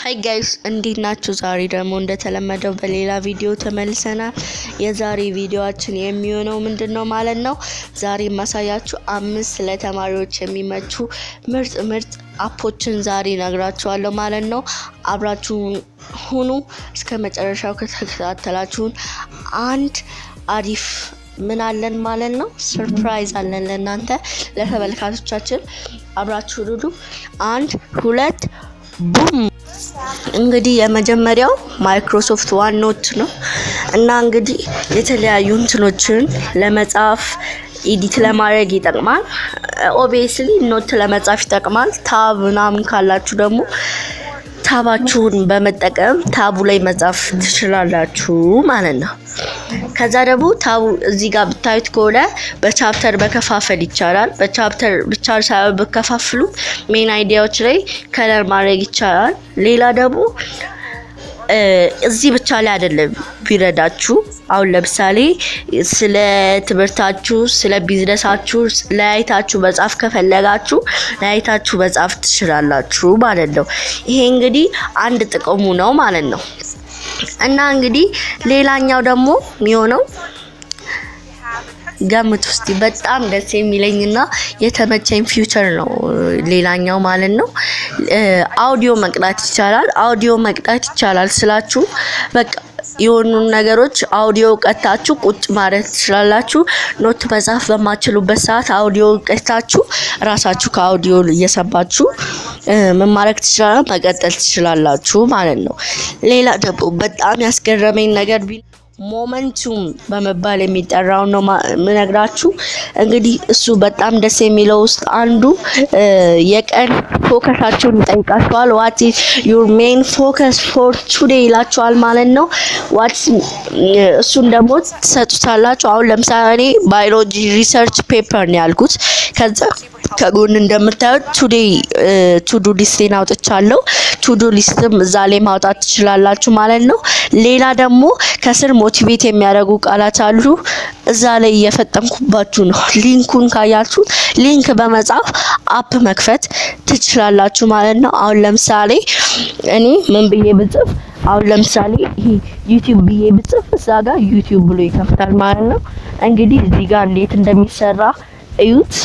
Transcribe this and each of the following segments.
Hi guys፣ እንዴት ናችሁ? ዛሬ ደግሞ እንደተለመደው በሌላ ቪዲዮ ተመልሰናል። የዛሬ ቪዲዮአችን የሚሆነው ምንድን ነው ማለት ነው? ዛሬ የማሳያችሁ አምስት ለተማሪዎች የሚመቹ ምርጥ ምርጥ app ኦችን ዛሬ እነግራችኋለሁ ማለት ነው። አብራችሁን ሁኑ። እስከ መጨረሻው ከተከታተላችሁን አንድ አሪፍ ምን አለን ማለት ነው፣ surprise አለን ለእናንተ ለተመልካቾቻችን። አብራችሁ ሁኑ። አንድ፣ ሁለት፣ boom! እንግዲህ የመጀመሪያው Microsoft OneNote ነው እና እንግዲህ የተለያዩ እንትኖችን ለመጻፍ፣ edit ለማድረግ ይጠቅማል። Obviously note ለመጻፍ ይጠቅማል። Tab ምናምን ካላችሁ ደግሞ tab ኣችሁን በመጠቀም tab ኡ ላይ መጻፍ ትችላላችሁ ማለት ነው። ከዛ ደግሞ tab ኡ እዚህ ጋር ብታዩት ከሆነ በ chapter መከፋፈል ይቻላል። በ chapter ብቻ ሳይሆን ብከፋፍሉ main idea ዎች ላይ color ማድረግ ይቻላል። ሌላ ደግሞ እዚህ ብቻ ላይ አይደለም ቢረዳችሁ። አሁን ለምሳሌ ስለ ትምህርታችሁ፣ ስለ ቢዝነሳችሁ ለያይታችሁ መጻፍ ከፈለጋችሁ ለያይታችሁ መጻፍ ትችላላችሁ ማለት ነው። ይሄ እንግዲህ አንድ ጥቅሙ ነው ማለት ነው። እና እንግዲህ ሌላኛው ደግሞ የሚሆነው ገምት ውስጥ በጣም ደስ የሚለኝና የተመቸኝ feature ነው ሌላኛው ማለት ነው። አውዲዮ መቅዳት ይቻላል። አውዲዮ መቅዳት ይቻላል ስላችሁ በቃ የሆኑ ነገሮች አውዲዮ ቀድታችሁ ቁጭ ማለት ትችላላችሁ። Note መጻፍ በማትችሉበት ሰዓት አውዲዮ ቀድታችሁ ራሳችሁ ከአውዲዮ እየሰማችሁ ምን ማድረግ ትችላላችሁ? መቀጠል ትችላላችሁ ማለት ነው። ሌላ ደግሞ በጣም ያስገረመኝ ነገር Momentum በመባል የሚጠራው ነው ምነግራችሁ። እንግዲህ እሱ በጣም ደስ የሚለው ውስጥ አንዱ የቀን focus ኣችሁን ይጠይቃችኋል። "What is your main focus for today?" ይላችኋል ማለት ነው። What እሱን ደግሞ ትሰጡታላችሁ። አሁን ለምሳሌ እኔ biology research paper ነው ያልኩት። ከዛ ከጎን እንደምታዩት today to do list ኤን አውጥቻለሁ። To do list ም እዛ ላይ ማውጣት ትችላላችሁ ማለት ነው። ሌላ ደግሞ ከስር motivate የሚያደርጉ ቃላት አሉ። እዛ ላይ እየፈጠንኩባችሁ ነው። Link ኡን ካያችሁ link በመጻፍ app መክፈት ትችላላችሁ ማለት ነው። አሁን ለምሳሌ እኔ ምን ብዬ ብጽፍ፣ አሁን ለምሳሌ ይሄ YouTube ብዬ ብጽፍ እዛ ጋር YouTube ብሎ ይከፍታል ማለት ነው። እንግዲህ እዚህ ጋር እንዴት እንደሚሰራ እዩት።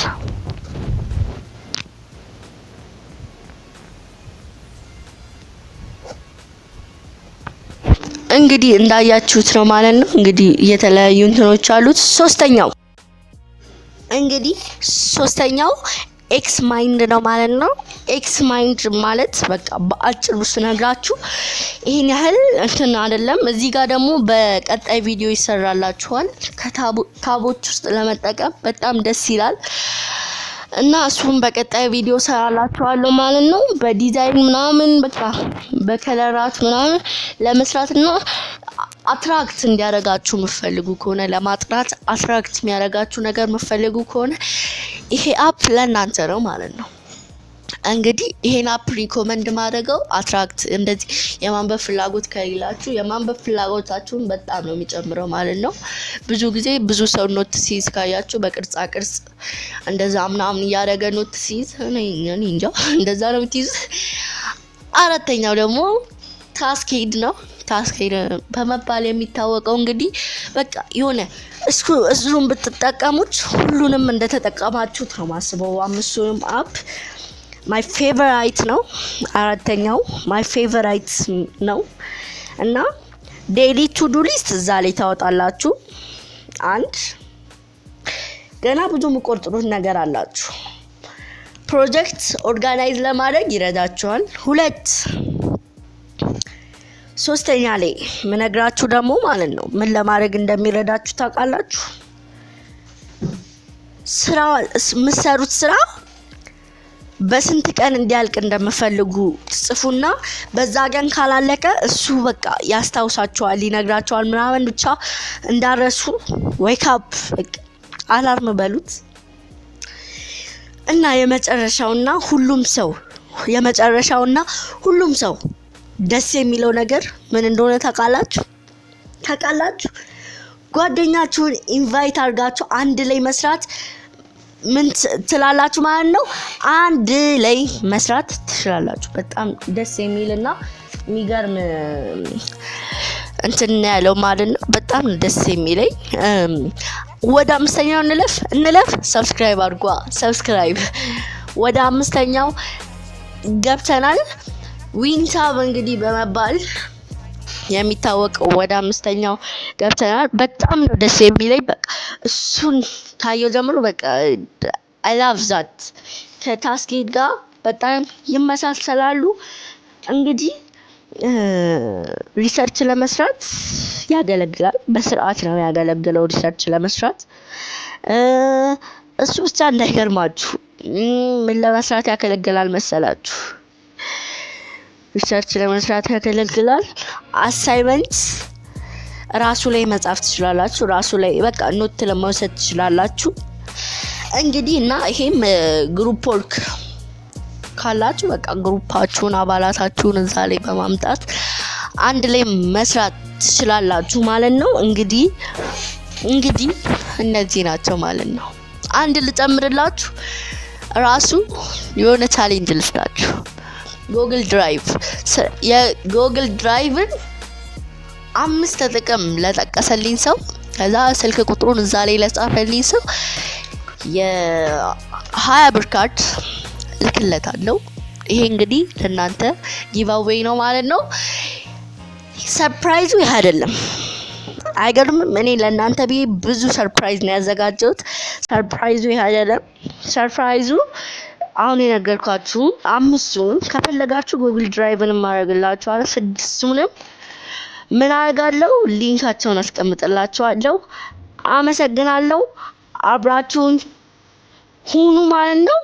እንግዲህ እንዳያችሁት ነው ማለት ነው። እንግዲህ የተለያዩ እንትኖች አሉት። እንግዲህ ሶስተኛው XMind ነው ማለት ነው። XMind ማለት በቃ በአጭሩ ስነግራችሁ ይሄን ያህል እንትን አይደለም። እዚህ ጋር ደግሞ በቀጣይ ቪዲዮ ይሰራላችኋል። ከ tab ኦች ውስጥ ለመጠቀም በጣም ደስ ይላል እና እሱን በቀጣይ ቪዲዮ ሰራላችኋለሁ ማለት ነው። በዲዛይን ምናምን በቃ በ color ኣት ምናምን ለመስራትና attract እንዲያደርጋችሁ የምትፈልጉ ከሆነ፣ ለማጥናት attract የሚያደርጋችሁ ነገር የምትፈልጉ ከሆነ ይሄ app ለእናንተ ነው ማለት ነው። እንግዲህ ይሄን app recommend ማድረገው attract እንደዚህ የማንበብ ፍላጎት ከሌላችሁ የማንበብ ፍላጎታችሁን በጣም ነው የሚጨምረው ማለት ነው። ብዙ ጊዜ ብዙ ሰው note ሲይዝ ካያችሁ በቅርጻ ቅርጽ እንደዛ ምናምን እያደረገ note ሲይዝ፣ እኔ እንጃ፣ እንደዛ ነው የምትይዙት። አራተኛው ደግሞ Taskade ነው። Taskade በመባል የሚታወቀው እንግዲህ በቃ የሆነ እሱን ብትጠቀሙት ሁሉንም እንደተጠቀማችሁት ነው ማስበው። አምስቱንም app my favorite ነው። አራተኛው my favorite ነው እና daily to do list እዛ ላይ ታወጣላችሁ። አንድ ገና ብዙ የምቆርጥሩት ነገር አላችሁ። Project organize ለማድረግ ይረዳችኋል። ሁለት፣ ሶስተኛ ላይ ምነግራችሁ ደግሞ ማለት ነው ምን ለማድረግ እንደሚረዳችሁ ታውቃላችሁ? ስራ የምትሰሩት ስራ በስንት ቀን እንዲያልቅ እንደምፈልጉ ትጽፉና በዛ ቀን ካላለቀ እሱ በቃ ያስታውሳችኋል፣ ይነግራችኋል ምናምን፣ ብቻ እንዳረሱ wake up alarm በሉት። እና የመጨረሻውና ሁሉም ሰው ደስ የሚለው ነገር ምን እንደሆነ ታውቃላችሁ? ታውቃላችሁ? ጓደኛችሁን invite አድርጋችሁ አንድ ላይ መስራት ምን ትላላችሁ ማለት ነው? አንድ ላይ መስራት ትችላላችሁ። በጣም ደስ የሚልና የሚገርም እንትን ያለው ማለት ነው። በጣም ደስ የሚለኝ። ወደ አምስተኛው እንለፍ እንለፍ። Subscribe አድርጓ፣ subscribe። ወደ አምስተኛው ገብተናል። Wintab እንግዲህ በመባል የሚታወቀው ወደ አምስተኛው ገብተናል። በጣም ነው ደስ የሚለኝ። በቃ እሱን ካየው ጀምሮ በቃ I love that። ከ Taskade ጋር በጣም ይመሳሰላሉ። እንግዲህ research ለመስራት ያገለግላል። በስርዓት ነው ያገለግለው research ለመስራት። እሱ ብቻ እንዳይገርማችሁ፣ ምን ለመስራት ያገለግላል መሰላችሁ? Research ለመስራት ያገለግላል። Assignment ራሱ ላይ መጻፍ ትችላላችሁ። ራሱ ላይ በቃ note ለመውሰድ ትችላላችሁ። እንግዲህ እና ይሄም group work ካላችሁ በቃ group ኣችሁን፣ አባላታችሁን እዛ ላይ በማምጣት አንድ ላይ መስራት ትችላላችሁ ማለት ነው። እንግዲህ እነዚህ ናቸው ማለት ነው። አንድ ልጨምርላችሁ፣ ራሱ የሆነ challenge ልስጣችሁ። Google Drive፣ የ Google Drive ን አምስት ጥቅም ለጠቀሰልኝ ሰው፣ ከዛ ስልክ ቁጥሩን እዛ ላይ ለጻፈልኝ ሰው የ20 ብር ካርድ ልክለታለሁ። ይሄ እንግዲህ ለእናንተ giveaway ነው ማለት ነው። Surprise ኡ ይህ አይደለም። አይገርምም? እኔ ለእናንተ ብዬ ብዙ surprise ነው ያዘጋጀሁት። Surprise ኡ ይህ አይደለም። Surprise ኡ አሁን የነገርኳችሁ አምስቱን፣ ከፈለጋችሁ Google Drive ን ማድረግላችኋለሁ። ስድስቱንም ምን አደርጋለሁ? Link ኣቸውን አስቀምጥላችኋለሁ። አመሰግናለሁ። አብራችሁን ሁኑ ማለት ነው።